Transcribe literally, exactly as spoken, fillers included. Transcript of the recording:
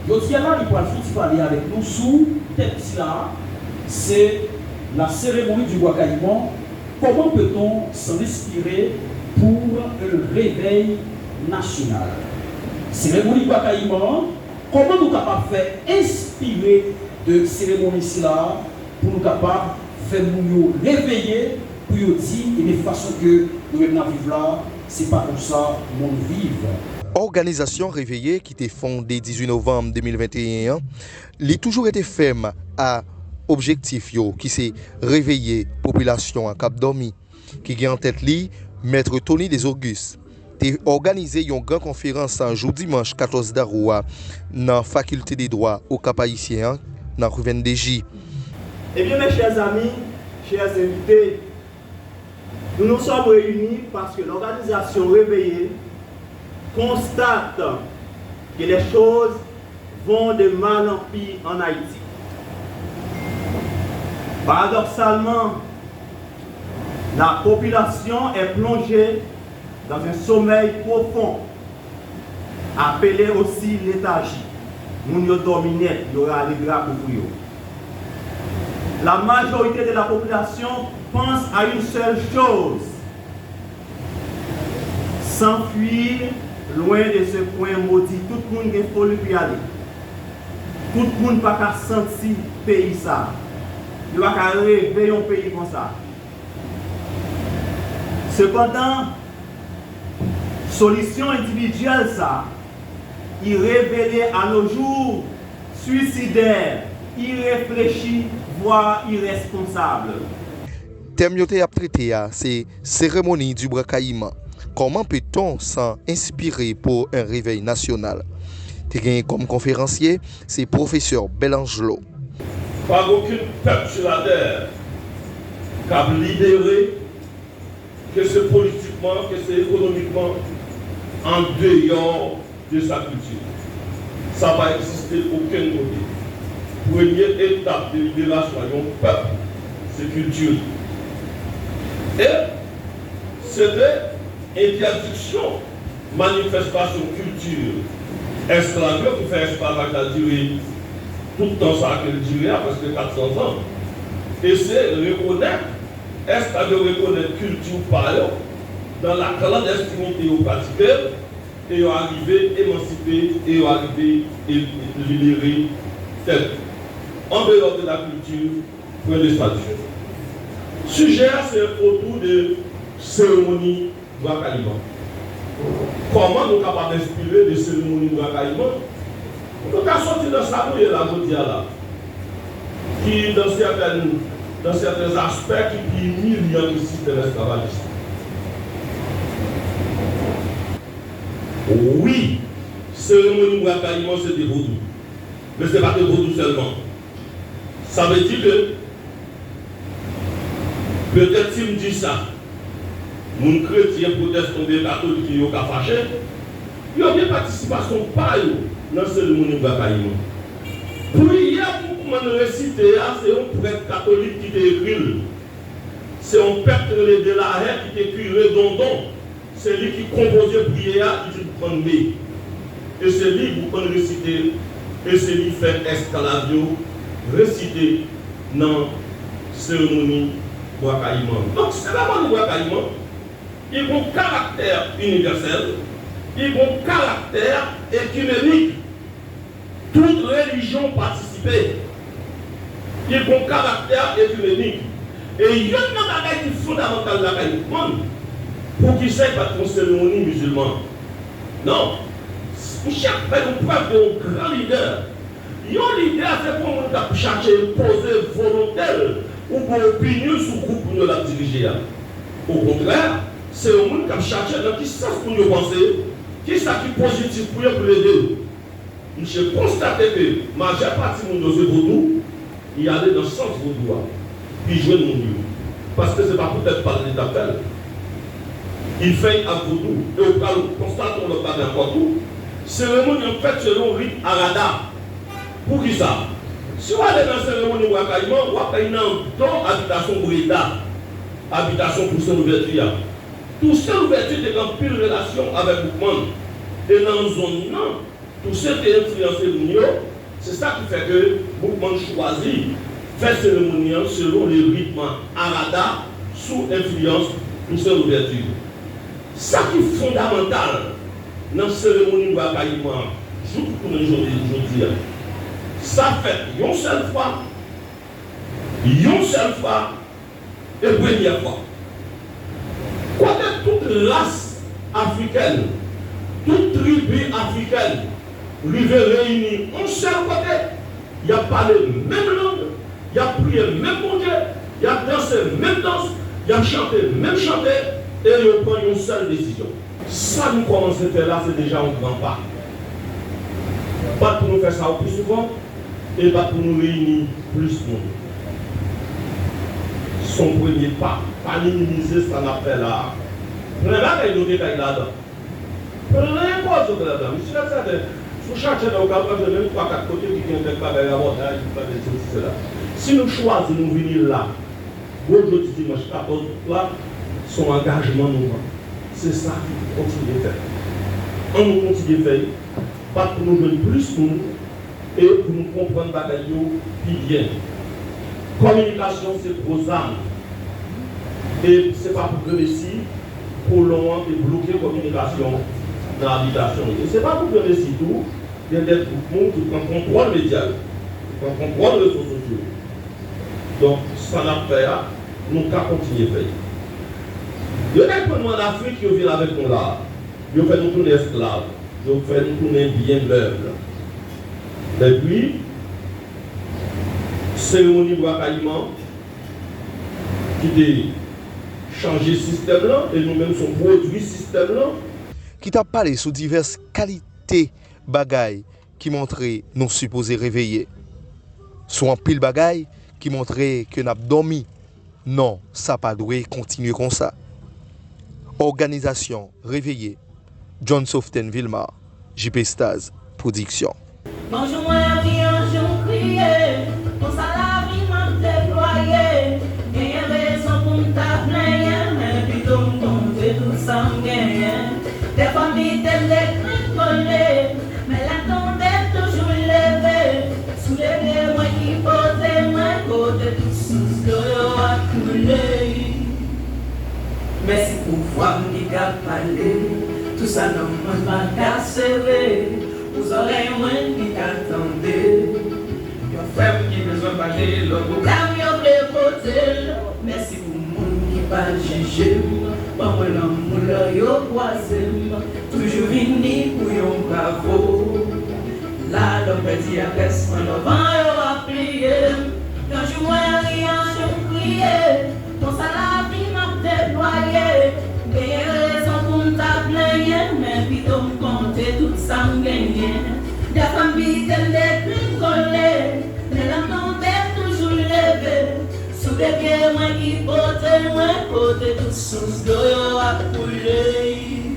Jodi a la, li pral fouti pale avèk nou sou tèm sila a, se la cérémonie du Bois Caïman, comment peut-on s'en inspirer pour un réveil national? Seremoni Bwa Kayiman an, kòman nou kapab fè enspire de seremoni sila a pou nou kapab fè moun yo reveye, pou yo di, ebyen, fason ke nou menm n ap viv la, se pa konsa moun viv. Òganizasyon Reveye ki te fonde dizuit novanm de mil venteyen an, li toujou rete fèm a objektif yo ki se reveye popilasyon an k ap dòmi, ki gen an tèt li Mèt Tony Desaugustes, te òganize yon gran konferans jou dimanch katòz dawou a nan Fakilte de Dwa Okap Ayisyen an nan Rue vingt-deux J. Eh bien, mes chers amis, chers invités, nous nous sommes réunis parce que l'organisation Réveillé constate que les choses vont de mal en pis en Haïti. Paradoxalement, la population est plongée dans un sommeil profond, appelé aussi léthargie. Moun yo dòmi nèt, yo rale dra kouvri yo. La majorité de la population pense à une seule chose, s'enfuir loin de ce coin maudit. Tout moun gen foli pou y ale. Tout moun pa ka santi peyi sa. Yo pa ka reve yon peyi konsa. Sepandan, solisyon endividyèl sa, irevele a no jou, swisidè, ireflechi, vwa iresponsab. Tèm yo te ap trete a se Cérémonie du Bois Caïman, comment peut-on s'en inspirer pour un réveil national? Te genyen kòm konferansye se pwofesè Bèlanjlo. Pa gen okenn pèp sou latè k ap libere, ke se politikman, ke se ekonomikman, andeyò de sa kilti. Sa pa egziste okenn kote. Premye etap de liberasyon a yon pèp, se kilti li. E se te entèdiksyon manifestasyon kilti esklav yo ki fè esklavaj la dire tout tan sa ke l dire a, prèske kat san zan. E se rekonèt, esklav yo rekonèt kilti pa yo nan la klandèstinite yo pratike l, e yo arive emansipe, e yo arive e, e libere tèt yo. Andeyò de la kilti, pwen de sali. Sijè a se otou de seremoni Bwa Kayiman. Kòman nou kapab enspire de seremoni Bwa Kayiman pou nou ka sòti nan sa nou ye la jodi a la, ki dans certaines, dans certains aspects ki pi imilyan ke sistèm esklavajis la? Wi, seremoni Bwa Kayiman se te vodou. Men se pa te vodou sèlman. Sa vle di ke petèt si m di sa, moun kretyen, pwotestan oubyen katolik yo ka fache, yo gen patisipasyon pa yo nan seremoni Bwa Kayiman. Priyè Boukman resite a, se yon prèt katolik ki te ekri l. Se yon prèt ki rele Delahaye ki te kire Dondon. Se li ki konpoze priyè a, li di Boukman me. E se li Boukman resite, e se li fè esklav yo resite nan seremoni Bwa Kayiman. Donk, seremoni Bwa Kayiman, li gon karaktè inivèsèl, li gon karaktè ekimenik. Tout relijyon patisipe. Li gon karaktè ekimenik. E youn nan bagay ki fondamantal lakay Boukman, poukisa li pa t yon seremoni mizilman? Non. Misye ap fè nou prèv de yon gran lidè. Yon lidè, se pa yon moun k ap chache enpoze volonte l oubyen opinyon l sou gwoup moun yo l ap dirije a. Okontrè, se yon moun k ap chache nan ki sans moun yo panse, kisa ki pozitif pou yo, pou l ede yo. Misye konstate ke majè pati moun yo se vodou, li ale nan sans vodou a, li jwenn moun yo. Paske se pa poutèt pa l li t ap fè l. Li fè l ak vodou. E w pral konstate yon lòt bagay ankò tou, seremoni an fèt selon rit Arada. Poukisa? Si w ale nan seremoni Bwa Kayiman, w ap wè nan do abitasyon Breda, abitasyon Tousen Louvèti a. Tousen Louvèti te gen anpil relasyon avèk Boukman. E nan zòn nan, Pouse te enfliyanse moun yo, se sa ki fè ke mouvman n chwazi fè seremoni an selon le ritm a rada sou enfliyans Michel Rouverture. Sa ki fondamantal nan seremoni Bwa Kayiman an, jouk tounen jodi, jodi a, sa fèt yon sèl fwa, yon sèl fwa, e premyè fwa. Kote tout ras afrikèn, tout tribi afrikèn rive reyini yon sèl kote, y ap pale menm lang, y ap priye menm Bondye, y ap danse menm dans, y ap chante menm chante, e yo pran yon sèl desizyon. Sa nou kòmanse fè la, se deja yon gran pa. Bat pou nou fè sa yo pi souvan, e bat pou nou reyini plis moun. Se yon premye pa. Pa minimize sa n ap fè la a. Plen bagay nou te kay ladan. Plen koze nou te ladan. Misye ap sèten, sou chak chanèl ou ka pran menm twa kat kote ki gen kèk bagay rabòday, ki pale sesi sela. Si nou chwazi nou vini la, gwo jodi dimanch katòz out la, se yon angajman nou pran. Se sa ki pou kontinye fèt. Ann nou kontinye fè l, bat pou nou jwenn plis moun e pou nou konprann bagay yo pi byen. Kominikasyon se gwo zam. E se pa pou gremesi kolon an te bloke kominikasyon nan abitasyon yo. E se pa pou gremesi tou, gen de gwoup moun ki pran kontwòl medya yo, ki pran kontwòl rezo sosyo yo. Donk, sa n ap fè a, nou ka kontinye fè l. Yo te pran nou ann Afrik, yo vin avèk nou la a. Yo fè nou tounen esklav. Yo fè nou tounen byen mèb. Epi, seremoni Bwa Kayiman ki te chanje sistèm lan, e nou menm se yon pwodui sistèm lan. Ki t ap pale sou divès kalite bagay ki montre nou sipoze reveye. Sou anpil bagay ki montre ke n ap dòmi. Non, sa pa dwe kontinye konsa. Òganizasyon Reveye, John Soften Vilmar, J P Staz, pwodiksyon. Bonjou mwen ri, anjou m kriye, konsa lavi m ap deplwaye. Genyen rezon pou m ta plenyen, men pito m konte tout sa m genyen. Dèfwa m kite m degringole, men lè m tonbe m toujou leve. Souleve mwen ki pote mwen kote tout sous dlo yo ap koule. Mèsi pou vwa m ki ka pale, tout sa nanm mwen pa ka sere, pou zòrèy mwen ki ka tande. Yon frè m ki bezwen pale lòt bò. Dam yo vle pote l, mèsi pou moun ki pa jije m, ban mwen lanmou lè yo kwaze m, toujou vini pou yon bravo. La lè m pèdi adrès mwen, lè van yo ap pliye m. Yon jou mwen ri, yon jou m kriye. Konsa lavi m ap deplwaye. M genyen rezon pou m ta plenyen, men pito m konte tout sa m genyen. Dèfwa m kite m degringole, men lè m tonbe m toujou leve. Sou de pye mwen ki pote mwen kote tout sous dlo yo ap koule.